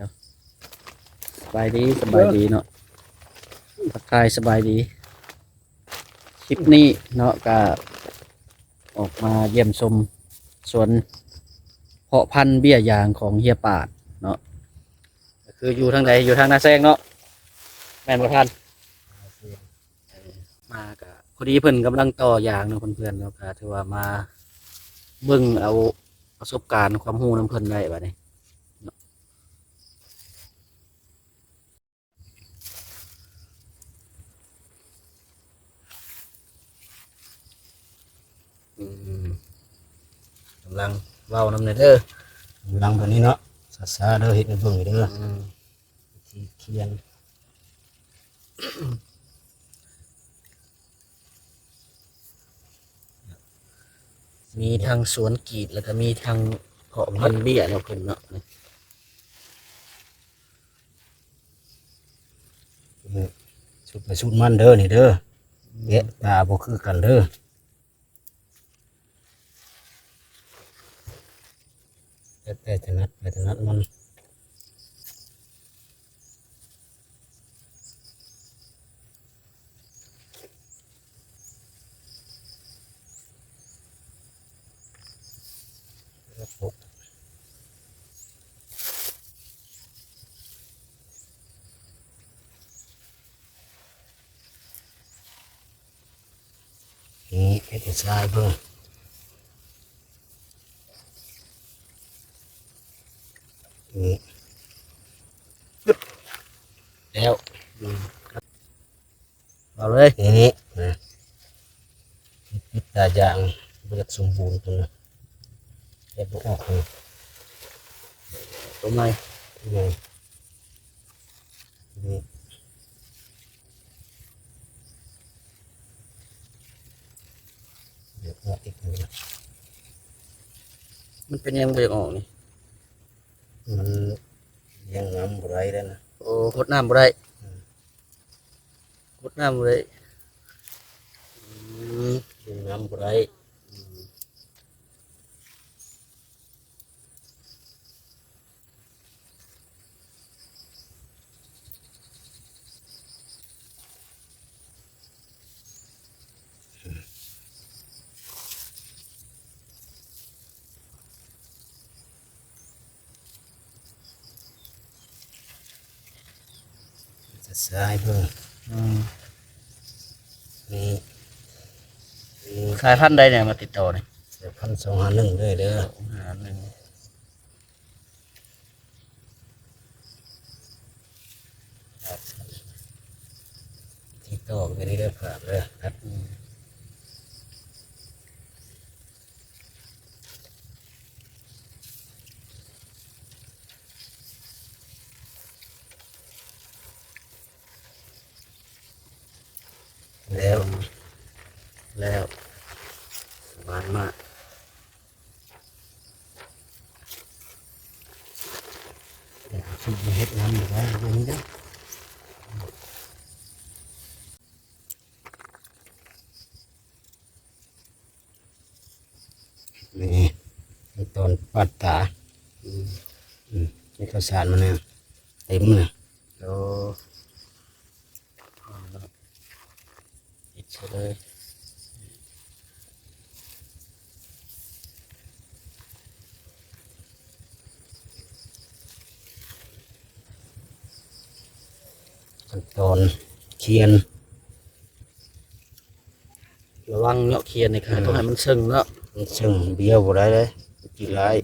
ສະບາຍດີ ສະບາຍດີເນາະ ທັກທາຍສະບາຍດີ. ຄລິບນີ້ເນາະ ກະອອກມາຢ້ຽມຊົມສວນເພາະພັນເບ້ຍຢາງຂອງເຮຍປາດເນາະ ກະຄືຢູ່ທາງໃດ ຢູ່ທາງນາແຊງເນາະ ແມ່ນບໍ່ທ່ານ? ມາກະພໍດີເພິ່ນກຳລັງຕໍ່ຢາງເນາະເພື່ອນໆ ເນາະ ກະຖືວ່າມາເບິ່ງເອົາປະສົບການຄວາມຮູ້ນຳເພິ່ນໄດ້ບາດນີ້ເນາະ. ອືມ ກຳລັງເວົ້ານຳແດ່ເດີ ກຳລັງບາດນີ້ເນາະ ຊ້າໆເດີ ເຮັດໃຫ້ເບິ່ງເດີ ອືມ ວິທີຂຽນ ມີທັງສວນກຣີດ ແລ້ວກະມີທັງເພາະພັນເບ້ຍເນາະເພິ່ນເນາະ. ອືມ ສູດໃຜສູດມັນເດີນີ້ເດີ ແກະຕາບໍ່ຄືກັນເດີ ແຕ່ຖະໜັດໃຜຖະໜັດມັນ. ນີ້ເຮັດໃຫ້ຊາຍເບິ່ງ ນີ້ ແລ້ວ ອືມ ເອົາເລີຍ ນີ້ນະ ປິດຕາຢາງ ບໍ່ຢາກສົມບູນຕົວນັ້ນ ເຮັດບໍ່ອອກເລີຍ ຕົວໃໝ່ ຕົວໃໝ່ ນີ້ ຢາກອອກອີກ ມັນເປັນຫຍັງບໍ່ຢາກອອກນີ້? ມັນລ້ຽງນ້ຳບໍ່ໄດ້ແລ້ວນະ ໂອ້ ຫົດນ້ຳບໍ່ໄດ້ ອືມ ຫົດນ້ຳບໍ່ໄດ້ ອືມ ກິນນ້ຳບໍ່ໄດ້ ອືມ ສາຍເບິ່ງ ອືມ ນີ້ ນີ້ ສາຍພັນໃດແດ່ມາຕິດຕໍ່ນີ້? ສາຍພັນສອງຫ້າໜຶ່ງເລີຍເດີ ສອງຫ້າໜຶ່ງ ຕິດຕໍ່ໄປນີ້ເດີ ພາບເດີ ອືມ. ແລ້ວ ແລ້ວ ສະບາຍມາກ ເຮັດນຳຢູ່ໄດ້ ເບິ່ງເດີ. ນີ້ ຂັ້ນຕອນປາດຕາ ອືມ ອືມ ໃນເຂົ້າສານມັນນະ ເຕັມນະ ໂອ້ ຕິດຊະເລີຍ ຂັ້ນຕອນຂຽນ ລະວັງເນາະ ຂຽນນີ້ກະ ອືມ ຕ້ອງໃຫ້ມັນເຊິ່ງເນາະ ມັນເຊິ່ງ ບ້ຽວບໍ່ໄດ້ເດ້ ຂີ້ຮ້າຍ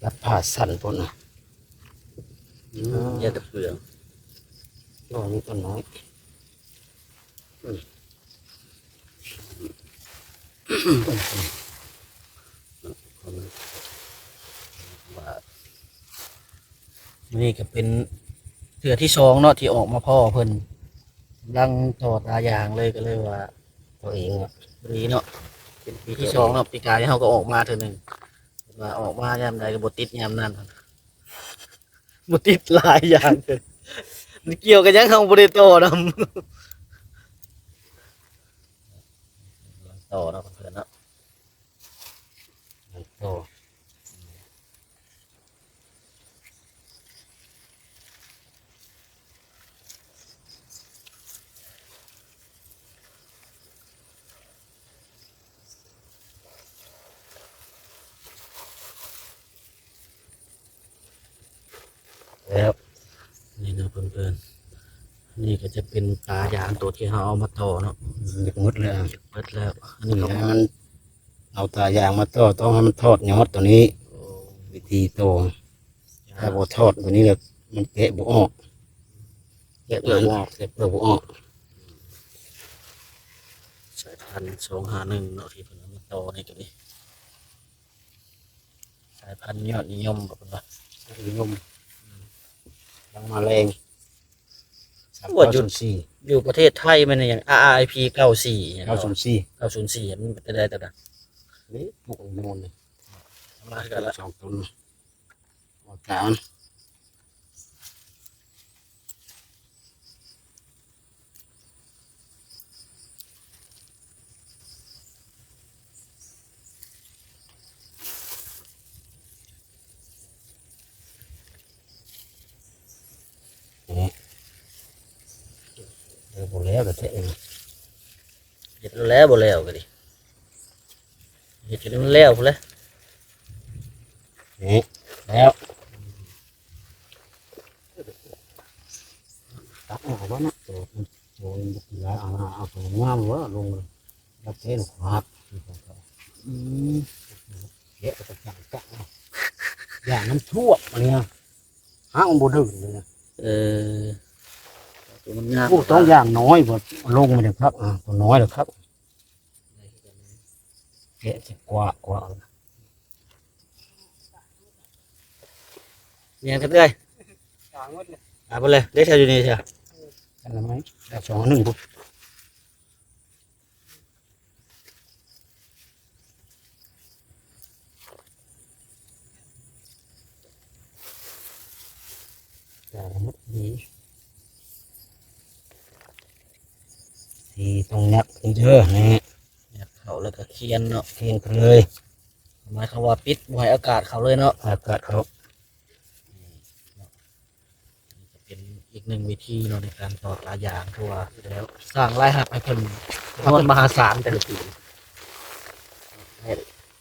ຕັດຜ້າສັ້ນພຸ້ນນະ ອືມ ຢ່າແຕ່ເປືອງ ລອງນີ້ກໍນ້ອຍ. ມື້ນີ້ກະເປັນເທື່ອທີສອງເນາະ ທີ່ອອກມາພໍ້ເພິ່ນ ກຳລັງຕໍ່ຕາຢາງເລີຍ ກະເລີຍວ່າ ເອົາເອງເນາະ ພໍດີເນາະ ເປັນປີທີສອງເນາະ ປີກາຍເຮົາກະອອກມາເທື່ອໜຶ່ງ ວ່າອອກມາຍາມໃດກະບໍ່ຕິດຍາມນັ້ນ. ບໍ່ຕິດຫຼາຍຢ່າງ ມັນກ່ຽວກັນຫຍັງ ເຮົາບໍ່ໄດ້ຕໍ່ນຳ ຕໍ່ເນາະເພື່ອນເນາະ ຕໍ່. ແລ້ວ ນີ້ເນາະເພື່ອນໆ ນີ້ກໍຈະເປັນຕາຢາງຕົວທີ່ເຮົາເອົາມາຕໍ່ເນາະ ຢາກໝົດແລ້ວ ໝົດແລ້ວ ອັນນີ້ກໍ ມັນ ເອົາຕາຢາງມາຕໍ່ ຕ້ອງໃຫ້ມັນຖອດຍອດຕົວນີ້ ໂອ້ ວິທີຕໍ່ ຖ້າບໍ່ຖອດຕົວນີ້ແລ້ວມັນແກະບໍ່ອອກ ແກະບໍ່ອອກ ແກະບໍ່ອອກ ສາຍພັນສອງຫ້າໜຶ່ງເນາະ ທີ່ເພິ່ນເອົາມາຕໍ່ໃນຕົວນີ້ ສາຍພັນຍອດນິຍົມ ບອກເພິ່ນວ່າ ຍອດນິຍົມ ຍັງມາແລງ ສາມ ໂອ້ຍ ເກົ້າສູນສີ່ ຢູ່ປະເທດໄທແມ່ນຫຍັງ ອາ ອາ ໄອ ພີ ເກົ້າສີ່ ເກົ້າສູນສີ່ ເກົ້າສູນສີ່ ມັນເປັນໄດ້ຕົວນັ້ນ ນີ້ ໝາກໂນນນີ້ ມາກັນລະ ສອງຕົ້ນ ອອກຈາກ ເອີ ບໍ່ແລ້ວແທ້ໆ ເຮັດແລ້ວບໍ່ແລ້ວກໍດີ ເຮັດຈົນມັນແລ້ວພຸ້ນແຫຼະ ນີ້ ແລ້ວ ຕັດອອກແລ້ວເນາະ ໂຕ ໂຕມັນບໍ່ກິນຫຼາຍ ເອົາ ເອົາໂຕງາມເວີ້ ລົງເລີຍ ແລ້ວເທລົງຂາດ ອືມ ແກະກໍຕ້ອງຈັບ ຢ່າມັນຖ້ວມອັນນີ້ນະ ຫາກມັນບໍ່ດຶງເລີຍນະ ເອີ ໂຕມັນງາມ ໂອ້ ຕ້ອງຢ່າງນ້ອຍບໍ່ ລົງມາເດີຄັບ ອ່າ ໂຕນ້ອຍເດີຄັບ ແກະຊິກວ້າງກວ່າ ແມ່ນກັນເອື້ອຍ ກາງໝົດເລີຍ ກາງໝົດເລີຍ ໄດ້ແຖວຢູ່ນີ້ຊະ ອັນລະໄມ້ ໄດ້ສອງອັນໜຶ່ງພຸ້ນ ກາງໝົດດີ ທີ່ຕ້ອງຍັກນີ້ເດີ ນີ້ ຍັກເຂົ້າແລ້ວກໍຄຽນເນາະ ຄຽນໄປເລີຍ ໝາຍຄວາມວ່າປິດບໍ່ໃຫ້ອາກາດເຂົ້າເລີຍເນາະ ອາກາດເຂົ້າ ນີ້ເນາະ ນີ້ກໍເປັນອີກໜຶ່ງວິທີເນາະ ໃນການຕໍ່ຕາຢາງ ເພາະວ່າແລ້ວສ້າງລາຍຮັບໃຫ້ເພິ່ນຈຳນວນມະຫາສານແຕ່ລະປີ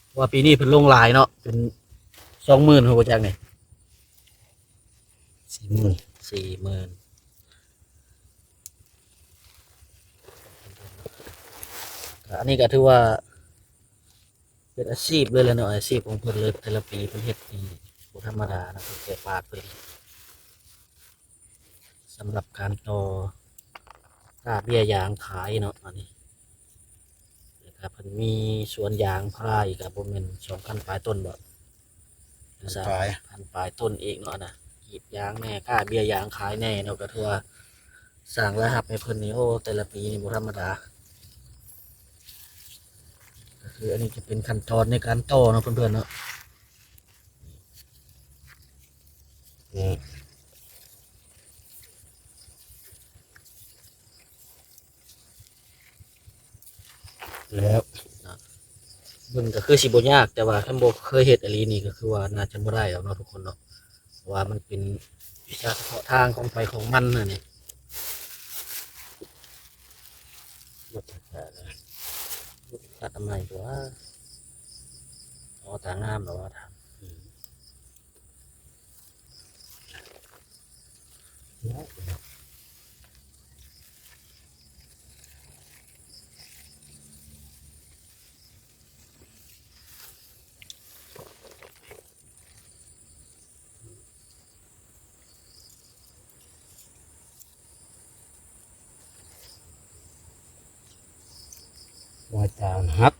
ເພາະວ່າປີນີ້ເພິ່ນລົງຫຼາຍເນາະ ເປັນສອງໝື່ນ ຮູ້ບໍ່ຈັກນີ້ ສີ່ໝື່ນ ສີ່ໝື່ນ ກໍອັນນີ້ກໍຖືວ່າ ເປັນອາຊີບເລີຍແຫຼະເນາະ ອາຊີບຂອງເພິ່ນເລີຍ ແຕ່ລະປີເພິ່ນເຮັດນີ້ບໍ່ທຳມະດານະ ເພິ່ນແກ່ປາກເພິ່ນ ສຳລັບການຕໍ່ຄ່າເບ້ຍຢາງຂາຍເນາະ ອັນນີ້ ແລ້ວກໍເພິ່ນມີສວນຢາງພາລາອີກ ກໍບໍ່ແມ່ນສອງພັນປາຍຕົ້ນບໍ ພັນປາຍ ພັນປາຍຕົ້ນອີກເນາະ ອັນນະ ກຣີດຢາງແດ່ ຄ່າເບ້ຍຢາງຂາຍແດ່ເນາະ ກໍຖືວ່າ ສ້າງລາຍຮັບໃຫ້ເພິ່ນນີ້ ໂອ້ ແຕ່ລະປີນີ້ບໍ່ທຳມະດາ ກໍຄືອັນນີ້ຈະເປັນຂັ້ນຕອນໃນການຕໍ່ເນາະເພື່ອນໆເນາະ ນີ້ ແລ້ວ ເບິ່ງກໍຄືຊິບໍ່ຍາກ ແຕ່ວ່າຄັນບໍ່ເຄີຍເຮັດອີ່ຫຼີນີ້ ກໍຄືວ່າໜ້າຈະບໍ່ໄດ້ດອກເນາະທຸກຄົນເນາະ ເພາະວ່າມັນເປັນວິຊາສະເພາະທາງຂອງໃຜຂອງມັນຫັ້ນນີ້ ຕັດໃໝ່ຕົວະ ອໍ ຕາງາມແລ້ວວ່າ ວ່າຈານຫັກ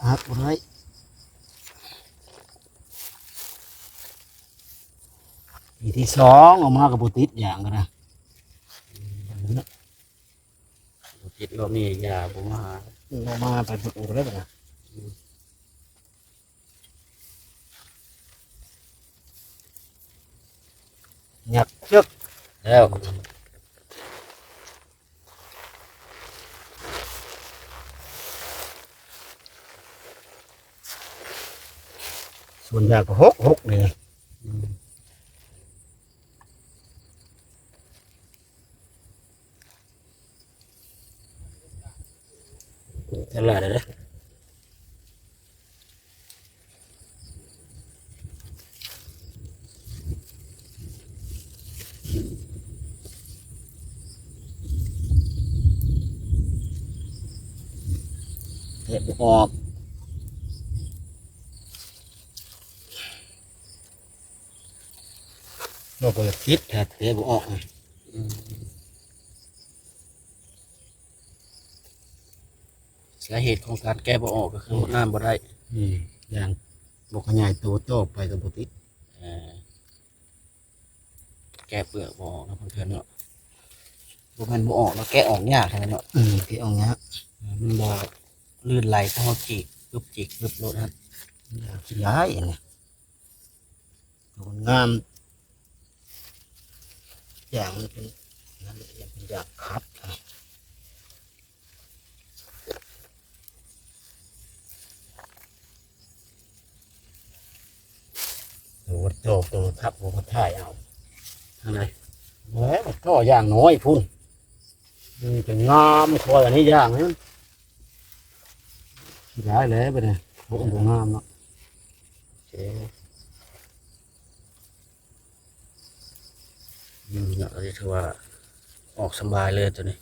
ຫັກບໍ່ໄດ້ ປີທີສອງອອກມາກໍບໍ່ຕິດຢາງກໍໄດ້ ບໍ່ຕິດ ລອບນີ້ຢາບໍ່ມາ ບໍ່ມາ ໄປພຸ້ນກໍໄດ້ບັດນະ ຍັກເຊຶກແລ້ວ ອືມ. ສ່ວນຢາກກໍຫົກ ຫົກນີ້ນະ ອືມ ຕະຫຼາດເດ້. ແກະບໍ່ອອກ ເນາະ ບໍ່ຢາກຕິດ ແກະບໍ່ອອກ ອືມ. ສາເຫດຂອງການແກະບໍ່ອອກກໍຄື ອືມ ຫົດນ້ຳບໍ່ໄດ້ ອືມ ຢ່າງບໍ່ຂະຫຍາຍໂຕຕໍ່ໄປກໍບໍ່ຕິດ ເອີ ແກະເປືອກບໍ່ອອກເນາະ ເພື່ອນໆເນາະ ບໍ່ແມ່ນບໍ່ອອກເນາະ ແກະອອກຍາກເນາະ ເອີ ແກະອອກຍາກ ເອີ ມັນບໍ່ລື່ນໄຫຼ ເພາະເຮົາຈີກປຶບ ຈີກປຶບໂລດຫັ້ນ ຢາກຊິຫຼາຍອັນນີ້ ໂຕມັນງາມ ຢາກມັນເປັນ ນັ້ນແຫຼະ ຢາກເປັນຢາກຂັດ ໂອ້ ໂຕ ໂຕຄັກ ບໍ່ມາຖ່າຍເອົາ ທາງໃດ ແຫຼະ ໂຕຢ່າງນ້ອຍພຸ້ນ ມັນຈະງາມ ຄອຍອັນນີ້ຢ່າງໜຶ່ງ ຊິໄດ້ແລ້ວບັດນີ້ ໂອ້ ບໍ່ງາມເນາະ ໂອເຄ. ອືມ ເນາະ ອັນນີ້ຖືວ່າອອກສະບາຍເລີຍໂຕນີ້.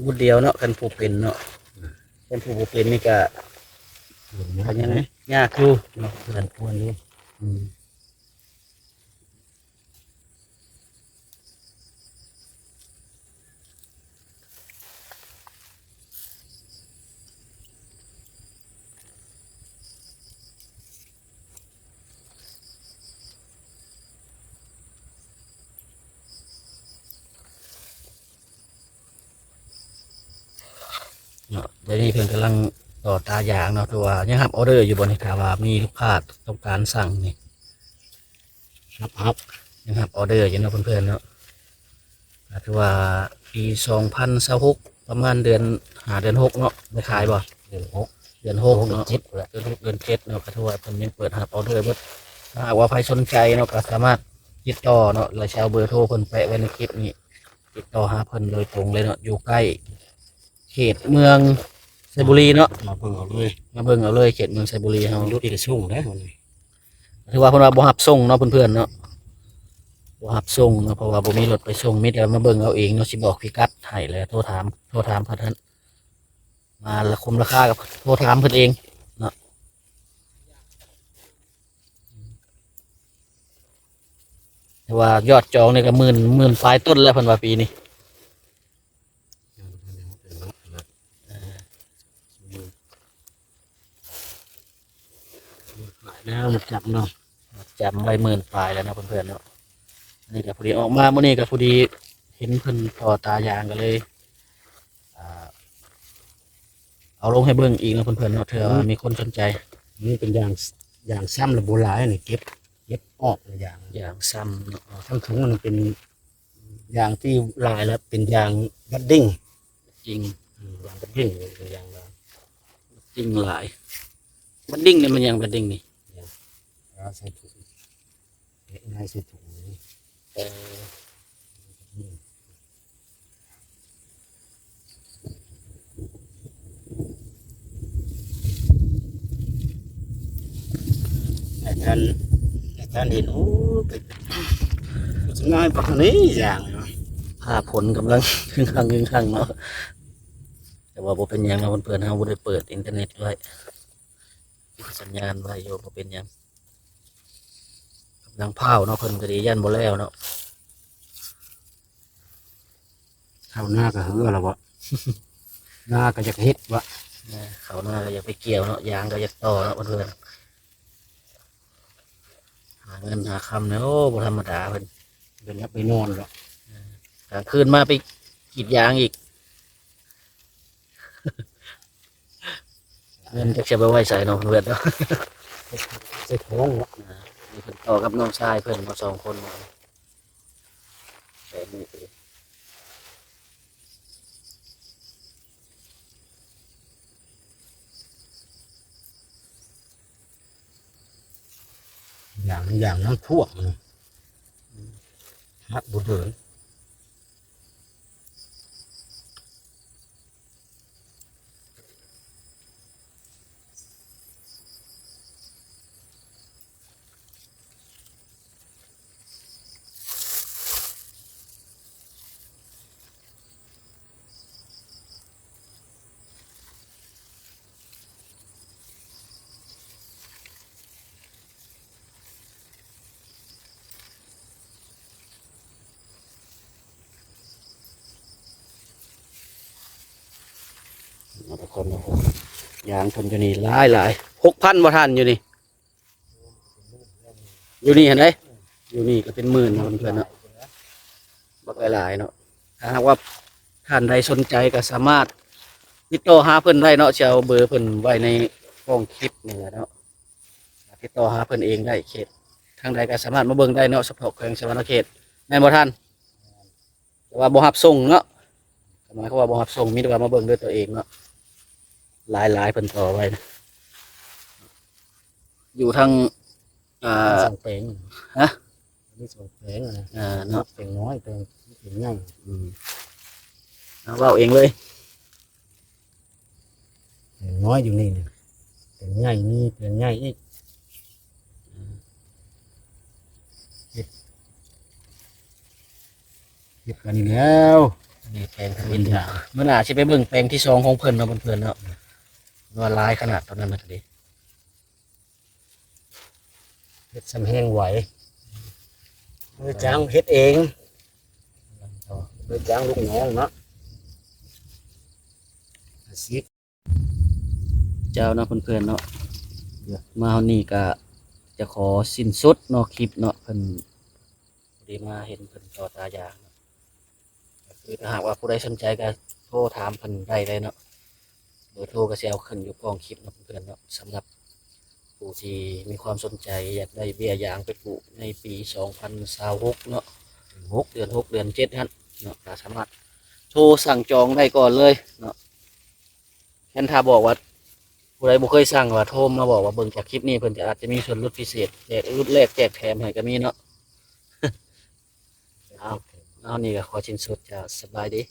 ຜູ້ດຽວເນາະ ຄັນຜູ້ເປັນເນາະ ອືມ ຄັນຜູ້ບໍ່ເປັນນີ້ກະ ກໍຍັງຍາກຢູ່ເນາະ ເພື່ອນຄວນຢູ່ ອືມ. ເນາະ ດຽວນີ້ເພິ່ນກຳລັງຕໍ່ຕາຢາງເນາະ ຄືວ່າຍັງຮັບອໍເດີຢູ່ບໍ່ນີ້ ຖ້າວ່າມີລູກຄ້າຕ້ອງການສັ່ງນີ້? ຮັບ ຮັບ ຍັງຮັບອໍເດີຢູ່ເນາະເພື່ອນໆເນາະ ກໍຖືວ່າປີສອງພັນຊາວຫົກ ປະມານເດືອນຫ້າ ເດືອນຫົກເນາະ ໄດ້ຂາຍບໍ່? ເດືອນຫົກ ເດືອນຫົກເນາະ ເດືອນຫົກ ເດືອນເຈັດເນາະ ກໍຖືວ່າເພິ່ນຍັງເປີດຮັບອໍເດີເບິດ. ຖ້າຫາກວ່າໃຜສົນໃຈເນາະ ກໍສາມາດຕິດຕໍ່ເນາະ ແລ້ວຊິເອົາເບີໂທເພິ່ນແປະໄວ້ໃນຄລິບນີ້ ຕິດຕໍ່ຫາເພິ່ນໂດຍຕົງເລີຍເນາະ ຢູ່ໃກ້ເຂດເມືອງໄຊບູລີເນາະ ມາເບິ່ງເອົາເລີຍ ມາເບິ່ງເອົາເລີຍ ເຂດເມືອງໄຊບູລີເຮົາ ລົດໄປສົ່ງໄດ້ ຖືວ່າເພິ່ນວ່າບໍ່ຮັບສົ່ງເນາະເພື່ອນໆເນາະ ບໍ່ຮັບສົ່ງເນາະ ເພາະວ່າບໍ່ມີລົດໄປສົ່ງ ມີແຕ່ມາເບິ່ງເອົາເອງເນາະ ຊິບອກພິກັດໃຫ້ ແລ້ວໂທຖາມ ໂທຖາມເພິ່ນຫັ້ນ ມາລະຄົມລາຄາກໍໂທຖາມເພິ່ນເອງເນາະ ແຕ່ວ່າຍອດຈອງນີ້ກໍໝື່ນ ໝື່ນປາຍຕົ້ນແລ້ວ ເພິ່ນວ່າປີນີ້. ຫຼາຍແລ້ວ ມັດຈຳເນາະ ມັດຈຳໄວ້ໝື່ນປາຍແລ້ວເນາະເພື່ອນໆເນາະ. ອັນນີ້ກໍພໍດີອອກມາມື້ນີ້ ກໍພໍດີເຫັນເພິ່ນຕໍ່ຕາຢາງ ກໍເລີຍ ອ່າ ເອົາລົງໃຫ້ເບິ່ງອີກເນາະເພື່ອນໆເນາະ ເທື່ອວ່າ ອືມ ມີຄົນສົນໃຈ. ນີ້ເປັນຢາງ ຢາງຊ້ຳແລ້ວບໍ່ຫຼາຍນີ້ ເກັບ ເກັບອອກແລ້ວຢາງ ຢາງຊ້ຳເນາະ ທັງຖົງມັນເປັນ ຢາງທີ່ຫຼາຍແລ້ວເປັນຢາງບັດດິ້ງ ບັດດິ້ງ ອືມ ຢາງບັດດິ້ງເປັນຢາງຫຼາຍ ບັດດິ້ງຫຼາຍ ບັດດິ້ງນີ້ມັນຫຍັງ ບັດດິ້ງນີ້? ເອົາໃສ່ຖົງ ເຮັດໃນໃສ່ຖົງນີ້ ເອີ ອາຈານ ອາຈານເຫັນ ໂອ້ ເປັນ ສະຫງ່າຍປານນີ້ຢ່າງເນາະ ຟ້າຝົນກຳລັງຮຶ່ງຮັງໆເນາະ ແຕ່ວ່າບໍ່ເປັນຫຍັງເນາະເພື່ອນໆ ເຮົາບໍ່ໄດ້ເປີດອິນເຕີເນັດໄວ້ ປິດສັນຍານໄວ້ຢູ່ ບໍ່ເປັນຫຍັງ ກຳລັງພ້າວເນາະ ເພິ່ນກໍດີ ຢ້ານບໍ່ແລ້ວເນາະ. ເຂົ້ານາກໍເຫືອແລ້ວເບາະ ນາກໍຢາກເຮັດເບາະ ເອີ ເຂົ້ານາກໍຢາກໄປກ່ຽວເນາະ ຢາງກໍຢາກຕໍ່ເນາະເພື່ອນໆ. ຫາເງິນຫາຄຳແລ້ວ ໂອ້ ບໍ່ທຳມະດາເພິ່ນ ເພິ່ນຢາກໄປນອນແລ້ວ ກາງຄືນມາໄປກຣີດຢາງອີກ ເງິນຈັກຊິເອົາໄປໄວ້ໃສເນາະ ເພິ່ນເນາະ ໃສ່ຖົງເນາະ ອ່າ ນີ້ເພິ່ນຕໍ່ກັບນ້ອງຊາຍເພິ່ນເນາະ ສອງຄົນເນາະ ແບບນີ້ ຢາງ ຢາງນ້ຳຖ້ວມ ອືມ ຮັກບໍ່ເດີນ. ເອົາທຸກຄົນເນາະ ຢາງເພິ່ນຢູ່ນີ້ຫຼາຍໆ ຫົກພັນບໍ່ທັນຢູ່ນີ້ ຢູ່ນີ້ຫັ້ນເດ້ ຢູ່ນີ້ກໍເປັນໝື່ນເນາະເພື່ອນໆເນາະ ບັກຫຼາຍໆເນາະ. ຖ້າຫາກວ່າທ່ານໃດສົນໃຈກໍສາມາດຕິດຕໍ່ຫາເພິ່ນໄດ້ເນາະ ຊິເອົາເບີເພິ່ນໄວ້ໃນຫ້ອງຄລິບນີ້ແຫຼະເນາະ ຕິດຕໍ່ຫາເພິ່ນເອງໄດ້ ເຂດທາງໃດກໍສາມາດມາເບິ່ງໄດ້ເນາະ ສະເພາະແຂວງສະຫວັນນະເຂດ ແມ່ນບໍ່ທ່ານ? ແຕ່ວ່າບໍ່ຮັບສົ່ງເນາະ ໝາຍຄວາມວ່າບໍ່ຮັບສົ່ງ ມີແຕ່ວ່າມາເບິ່ງດ້ວຍຕົວເອງເນາະ ຫຼາຍໆເພິ່ນຕໍ່ໄວ້ນະ ຢູ່ທາງ ອ່າ ສອງແປງ ຮະ? ມີສອງແປງນະ ເອີ ເນາະ ແປງນ້ອຍ ແປງ ແປງໃຫຍ່ ອືມ ເອົາເວົ້າເອງເລີຍ ແປງນ້ອຍຢູ່ນີ້ນະ ແປງໃຫຍ່ມີ ແປງໃຫຍ່ອີກ ເຮັດ ເຮັດກັນນີ້ແລ້ວ ນີ້ແປງທຳອິດ ມື້ໜ້າຊິໄປເບິ່ງແປງທີສອງຂອງເພິ່ນເນາະ ເພື່ອນໆເນາະ ວ່າຫຼາຍຂະໜາດຕອນນັ້ນນະເດ້. ເຮັດຊຳແຮງໄຫວ ໂດຍຈ້າງເຮັດເອງ ໂດຍຈ້າງລູກນ້ອງເນາະ ອາຊີບ ເຈົ້າເນາະ ເພື່ອນໆເນາະ ມາຮອດນີ້ກະຈະຂໍສິ້ນສຸດເນາະ ຄລິບເນາະ ເພິ່ນ ພໍດີມາເຫັນເພິ່ນຕໍ່ຕາຢາງເນາະ ກໍຄືຖ້າຫາກວ່າຜູ້ໃດສົນໃຈກໍໂທຖາມເພິ່ນໄດ້ເລີຍເນາະ ເບີໂທກໍຊິເອົາຂຶ້ນຢູ່ກ້ອງຄລິບເນາະເພື່ອນໆເນາະ. ສຳລັບຜູ້ທີ່ມີຄວາມສົນໃຈຢາກໄດ້ເບ້ຍຢາງໄປປູກໃນປີສອງພັນຊາວຫົກເນາະ ຫົກ ເດືອນຫົກ ເດືອນເຈັດຫັ້ນເນາະ ກໍສາມາດໂທສັ່ງຈອງໄດ້ກ່ອນເລີຍເນາະ. ແມ່ນຖ້າບອກວ່າຜູ້ໃດບໍ່ເຄີຍສັ່ງ ວ່າໂທມາບອກວ່າເບິ່ງຈາກຄລິບນີ້ ເພິ່ນຈະອາດຈະມີສ່ວນຫຼຸດພິເສດ ແຈກ ຫຼຸດແລກແຈກແຖມໃຫ້ກໍມີເນາະ. ເອົາ ເອົາ ນີ້ກໍຂໍສິ້ນສຸດ ເຈົ້າ ສະບາຍດີ.